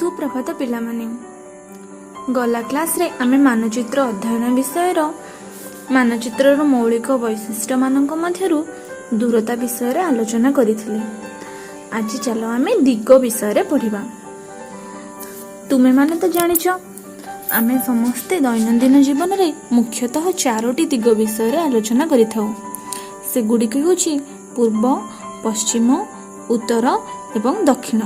ସୁପ୍ରଭାତ ପିଲାମାନେ। ଗଲା କ୍ଲାସ୍ରେ ଆମେ ମାନଚିତ୍ର ଅଧ୍ୟୟନ ବିଷୟର ମାନଚିତ୍ରର ମୌଳିକ ବୈଶିଷ୍ଟ୍ୟମାନଙ୍କ ମଧ୍ୟରୁ ଦୂରତା ବିଷୟରେ ଆଲୋଚନା କରିଥିଲେ। ଆଜି ଚାଲ ଆମେ ଦିଗ ବିଷୟରେ ପଢ଼ିବା। ତୁମେମାନେ ତ ଜାଣିଛ, ଆମେ ସମସ୍ତେ ଦୈନନ୍ଦିନ ଜୀବନରେ ମୁଖ୍ୟତଃ ଚାରୋଟି ଦିଗ ବିଷୟରେ ଆଲୋଚନା କରିଥାଉ। ସେଗୁଡ଼ିକ ହେଉଛି ପୂର୍ବ, ପଶ୍ଚିମ, ଉତ୍ତର ଏବଂ ଦକ୍ଷିଣ।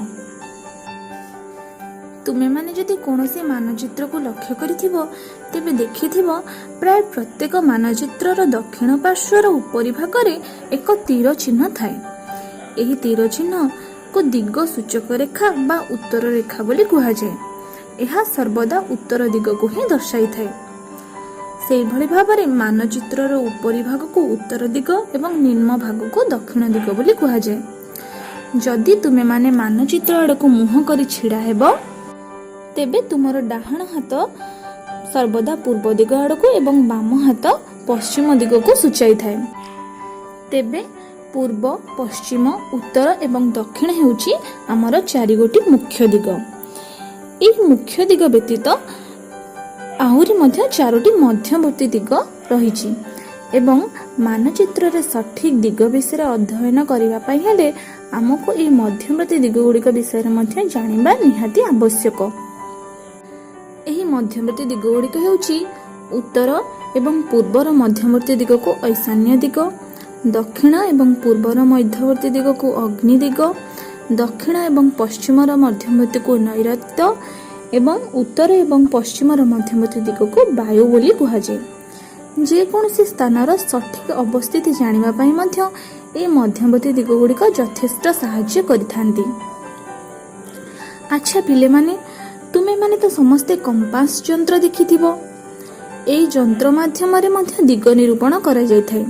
ତୁମେମାନେ ଯଦି କୌଣସି ମାନଚିତ୍ରକୁ ଲକ୍ଷ୍ୟ କରିଥିବ, ତେବେ ଦେଖିଥିବ ପ୍ରାୟ ପ୍ରତ୍ୟେକ ମାନଚିତ୍ରର ଦକ୍ଷିଣ ପାର୍ଶ୍ୱର ଉପରି ଭାଗରେ ଏକ ତୀର ଚିହ୍ନ ଥାଏ। ଏହି ତୀର ଚିହ୍ନକୁ ଦିଗ ସୂଚକ ରେଖା ବା ଉତ୍ତର ରେଖା ବୋଲି କୁହାଯାଏ। ଏହା ସର୍ବଦା ଉତ୍ତର ଦିଗକୁ ହିଁ ଦର୍ଶାଇଥାଏ। ସେଇଭଳି ଭାବରେ ମାନଚିତ୍ରର ଉପରି ଭାଗକୁ ଉତ୍ତର ଦିଗ ଏବଂ ନିମ୍ନ ଭାଗକୁ ଦକ୍ଷିଣ ଦିଗ ବୋଲି କୁହାଯାଏ। ଯଦି ତୁମେମାନେ ମାନଚିତ୍ର ଆଡ଼କୁ ମୁହଁ କରି ଛିଡ଼ା ହେବ, ତେବେ ତୁମର ଡାହାଣ ହାତ ସର୍ବଦା ପୂର୍ବ ଦିଗ ଆଡ଼କୁ ଏବଂ ବାମ ହାତ ପଶ୍ଚିମ ଦିଗକୁ ସୂଚାଇଥାଏ। ତେବେ ପୂର୍ବ, ପଶ୍ଚିମ, ଉତ୍ତର ଏବଂ ଦକ୍ଷିଣ ହେଉଛି ଆମର ଚାରିଗୋଟି ମୁଖ୍ୟ ଦିଗ। ଏହି ମୁଖ୍ୟ ଦିଗ ବ୍ୟତୀତ ଆହୁରି ମଧ୍ୟ ଚାରୋଟି ମଧ୍ୟବର୍ତ୍ତୀ ଦିଗ ରହିଛି ଏବଂ ମାନଚିତ୍ରରେ ସଠିକ୍ ଦିଗ ବିଷୟରେ ଅଧ୍ୟୟନ କରିବା ପାଇଁ ହେଲେ ଆମକୁ ଏହି ମଧ୍ୟବର୍ତ୍ତୀ ଦିଗଗୁଡ଼ିକ ବିଷୟରେ ମଧ୍ୟ ଜାଣିବା ନିହାତି ଆବଶ୍ୟକ। ଏହି ମଧ୍ୟବର୍ତ୍ତୀ ଦିଗଗୁଡ଼ିକ ହେଉଛି ଉତ୍ତର ଏବଂ ପୂର୍ବର ମଧ୍ୟବର୍ତ୍ତୀ ଦିଗକୁ ଐଶାନ୍ୟ ଦିଗ, ଦକ୍ଷିଣ ଏବଂ ପୂର୍ବର ମଧ୍ୟବର୍ତ୍ତୀ ଦିଗକୁ ଅଗ୍ନି ଦିଗ, ଦକ୍ଷିଣ ଏବଂ ପଶ୍ଚିମର ମଧ୍ୟବର୍ତ୍ତୀକୁ ନୈଋତ୍ୟ ଏବଂ ଉତ୍ତର ଏବଂ ପଶ୍ଚିମର ମଧ୍ୟବର୍ତ୍ତୀ ଦିଗକୁ ବାୟୁ ବୋଲି କୁହାଯାଏ। ଯେକୌଣସି ସ୍ଥାନର ସଠିକ୍ ଅବସ୍ଥିତି ଜାଣିବା ପାଇଁ ମଧ୍ୟ ଏହି ମଧ୍ୟବର୍ତ୍ତୀ ଦିଗଗୁଡ଼ିକ ଯଥେଷ୍ଟ ସାହାଯ୍ୟ କରିଥାନ୍ତି। ଆଚ୍ଛା ପିଲେମାନେ, ତୁମେମାନେ ତ ସମସ୍ତେ କମ୍ପାସ ଯନ୍ତ୍ର ଦେଖିଥିବ। ଏହି ଯନ୍ତ୍ର ମାଧ୍ୟମରେ ମଧ୍ୟ ଦିଗ ନିରୂପଣ କରାଯାଇଥାଏ।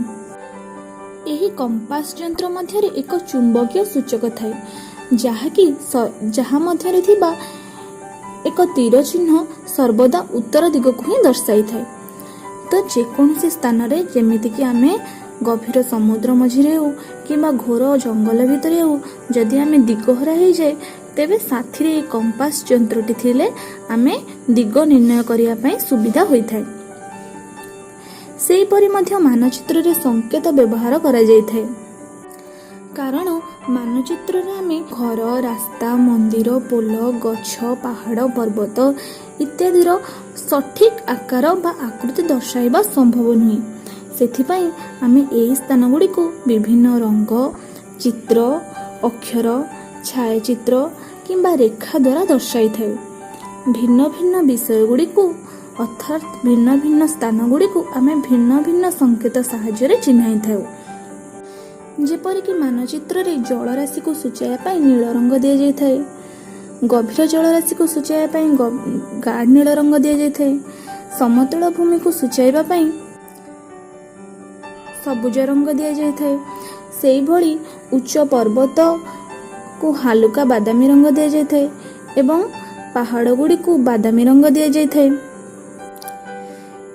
ଏହି କମ୍ପାସ ଯନ୍ତ୍ର ମଧ୍ୟରେ ଏକ ଚୁମ୍ବକୀୟ ସୂଚକ ଥାଏ, ଯାହା ମଧ୍ୟରେ ଥିବା ଏକ ତୀର ଚିହ୍ନ ସର୍ବଦା ଉତ୍ତର ଦିଗକୁ ହିଁ ଦର୍ଶାଇଥାଏ। ତ ଯେକୌଣସି ସ୍ଥାନରେ, ଯେମିତିକି ଆମେ ଗଭୀର ସମୁଦ୍ର ମଝିରେ ହେଉ କିମ୍ବା ଘୋର ଜଙ୍ଗଲ ଭିତରେ ହେଉ, ଯଦି ଆମେ ଦିଗହରା ହେଇଯାଏ, ତେବେ ସାଥିରେ ଏହି କମ୍ପାସ ଯନ୍ତ୍ରଟି ଥିଲେ ଆମେ ଦିଗ ନିର୍ଣ୍ଣୟ କରିବା ପାଇଁ ସୁବିଧା ହୋଇଥାଏ। ସେହିପରି ମଧ୍ୟ ମାନଚିତ୍ରରେ ସଂକେତ ବ୍ୟବହାର କରାଯାଇଥାଏ, କାରଣ ମାନଚିତ୍ରରେ ଆମେ ଘର, ରାସ୍ତା, ମନ୍ଦିର, ପୋଲ, ଗଛ, ପାହାଡ଼, ପର୍ବତ ଇତ୍ୟାଦିର ସଠିକ୍ ଆକାର ବା ଆକୃତି ଦର୍ଶାଇବା ସମ୍ଭବ ନୁହେଁ। ସେଥିପାଇଁ ଆମେ ଏହି ସ୍ଥାନଗୁଡ଼ିକୁ ବିଭିନ୍ନ ରଙ୍ଗ, ଚିତ୍ର, ଅକ୍ଷର, ଛାୟାଚିତ୍ର କିମ୍ବା ରେଖା ଦ୍ୱାରା ଦର୍ଶାଇଥାଉ। ଭିନ୍ନ ଭିନ୍ନ ବିଷୟଗୁଡ଼ିକୁ, ଅର୍ଥାତ୍ ଭିନ୍ନ ଭିନ୍ନ ସ୍ଥାନଗୁଡ଼ିକୁ ଆମେ ଭିନ୍ନ ଭିନ୍ନ ସଂକେତ ସାହାଯ୍ୟରେ ଚିହ୍ନାଇଥାଉ। ଯେପରିକି ମାନଚିତ୍ରରେ ଜଳରାଶିକୁ ସୂଚାଇବା ପାଇଁ ନୀଳ ରଙ୍ଗ ଦିଆଯାଇଥାଏ, ଗଭୀର ଜଳରାଶିକୁ ସୂଚାଇବା ପାଇଁ ଗାଢ଼ ନୀଳ ରଙ୍ଗ ଦିଆଯାଇଥାଏ, ସମତଳ ଭୂମିକୁ ସୂଚାଇବା ପାଇଁ ସବୁଜ ରଙ୍ଗ ଦିଆଯାଇଥାଏ। ସେଇଭଳି ଉଚ୍ଚ ପର୍ବତକୁ ହାଲୁକା ବାଦାମୀ ରଙ୍ଗ ଦିଆଯାଇଥାଏ ଏବଂ ପାହାଡ଼ ଗୁଡ଼ିକୁ ବାଦାମୀ ରଙ୍ଗ ଦିଆଯାଇଥାଏ।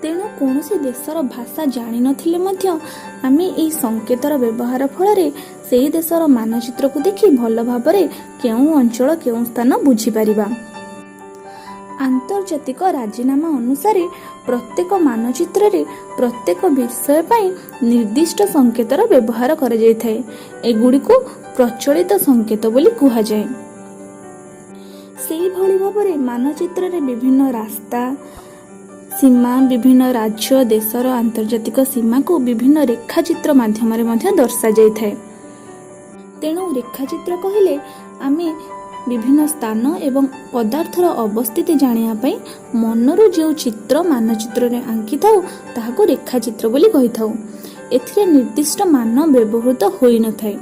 ତେଣୁ କୌଣସି ଦେଶର ଭାଷା ଜାଣିନଥିଲେ ମଧ୍ୟ ଆମେ ଏହି ସଂକେତର ବ୍ୟବହାର ଫଳରେ ସେହି ଦେଶର ମାନଚିତ୍ରକୁ ଦେଖି ଭଲ ଭାବରେ କେଉଁ ଅଞ୍ଚଳ, କେଉଁ ସ୍ଥାନ ବୁଝିପାରିବା। ଆନ୍ତର୍ଜାତିକ ରାଜିନାମା ଅନୁସାରେ ପ୍ରତ୍ୟେକ ମାନଚିତ୍ରରେ ପ୍ରତ୍ୟେକ ବିଷୟ ପାଇଁ ନିର୍ଦ୍ଦିଷ୍ଟ ସଂକେତର ବ୍ୟବହାର କରାଯାଇଥାଏ। ଏଗୁଡ଼ିକୁ ପ୍ରଚଳିତ ସଂକେତ ବୋଲି କୁହାଯାଏ। ସେଇଭଳି ଭାବରେ ମାନଚିତ୍ରରେ ବିଭିନ୍ନ ରାସ୍ତା, ସୀମା, ବିଭିନ୍ନ ରାଜ୍ୟ, ଦେଶର ଆନ୍ତର୍ଜାତିକ ସୀମାକୁ ବିଭିନ୍ନ ରେଖାଚିତ୍ର ମାଧ୍ୟମରେ ମଧ୍ୟ ଦର୍ଶାଯାଇଥାଏ। ତେଣୁ ରେଖାଚିତ୍ର କହିଲେ ଆମେ ବିଭିନ୍ନ ସ୍ଥାନ ଏବଂ ପଦାର୍ଥର ଅବସ୍ଥିତି ଜାଣିବା ପାଇଁ ମନରୁ ଯେଉଁ ଚିତ୍ର ମାନଚିତ୍ରରେ ଆଙ୍କିଥାଉ, ତାହାକୁ ରେଖାଚିତ୍ର ବୋଲି କହିଥାଉ। ଏଥିରେ ନିର୍ଦ୍ଦିଷ୍ଟ ମାନ ବ୍ୟବହୃତ ହୋଇନଥାଏ।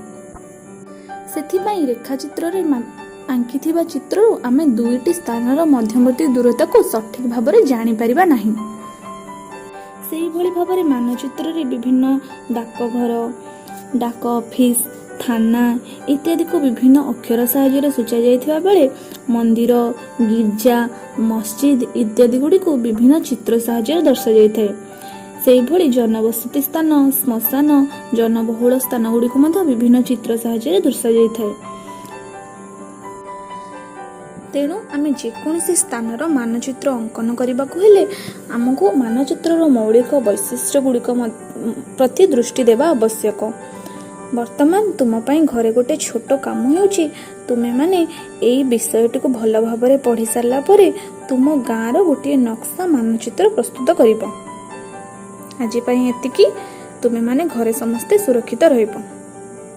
ସେଥିପାଇଁ ରେଖାଚିତ୍ରରେ ଆଙ୍କିଥିବା ଚିତ୍ରରୁ ଆମେ ଦୁଇଟି ସ୍ଥାନର ମଧ୍ୟବର୍ତ୍ତୀ ଦୂରତାକୁ ସଠିକ୍ ଭାବରେ ଜାଣିପାରିବା ନାହିଁ। ସେଇଭଳି ଭାବରେ ମାନଚିତ୍ରରେ ବିଭିନ୍ନ ଡାକଘର, ଡାକ ଅଫିସ, ଥାନା ଇତ୍ୟାଦିକୁ ବିଭିନ୍ନ ଅକ୍ଷର ସାହାଯ୍ୟରେ ସୂଚାଯାଇଥିବା ବେଳେ ମନ୍ଦିର, ଗିର୍ଜା, ମସଜିଦ ଇତ୍ୟାଦି ଗୁଡ଼ିକୁ ବିଭିନ୍ନ ଚିତ୍ର ସାହାଯ୍ୟରେ ଦର୍ଶାଯାଇଥାଏ। ସେହିଭଳି ଜନବସତି ସ୍ଥାନ, ଶ୍ମଶାନ, ଜନବହୁଳ ସ୍ଥାନ ଗୁଡ଼ିକୁ ମଧ୍ୟ ବିଭିନ୍ନ ଚିତ୍ର ସାହାଯ୍ୟରେ ଦର୍ଶାଯାଇଥାଏ। ତେଣୁ ଆମେ ଯେକୌଣସି ସ୍ଥାନର ମାନଚିତ୍ର ଅଙ୍କନ କରିବାକୁ ହେଲେ ଆମକୁ ମାନଚିତ୍ରର ମୌଳିକ ବୈଶିଷ୍ଟ୍ୟ ଗୁଡ଼ିକ ପ୍ରତି ଦୃଷ୍ଟି ଦେବା ଆବଶ୍ୟକ। ବର୍ତ୍ତମାନ ତୁମ ପାଇଁ ଘରେ ଗୋଟେ ଛୋଟ କାମ ହେଉଛି, ତୁମେମାନେ ଏଇ ବିଷୟଟିକୁ ଭଲ ଭାବରେ ପଢ଼ି ସାରିଲା ପରେ ତୁମ ଗାଁର ଗୋଟିଏ ନକ୍ସା ମାନଚିତ୍ର ପ୍ରସ୍ତୁତ କରିବ। ଆଜି ପାଇଁ ଏତିକି। ତୁମେମାନେ ଘରେ ସମସ୍ତେ ସୁରକ୍ଷିତ ରହିବ।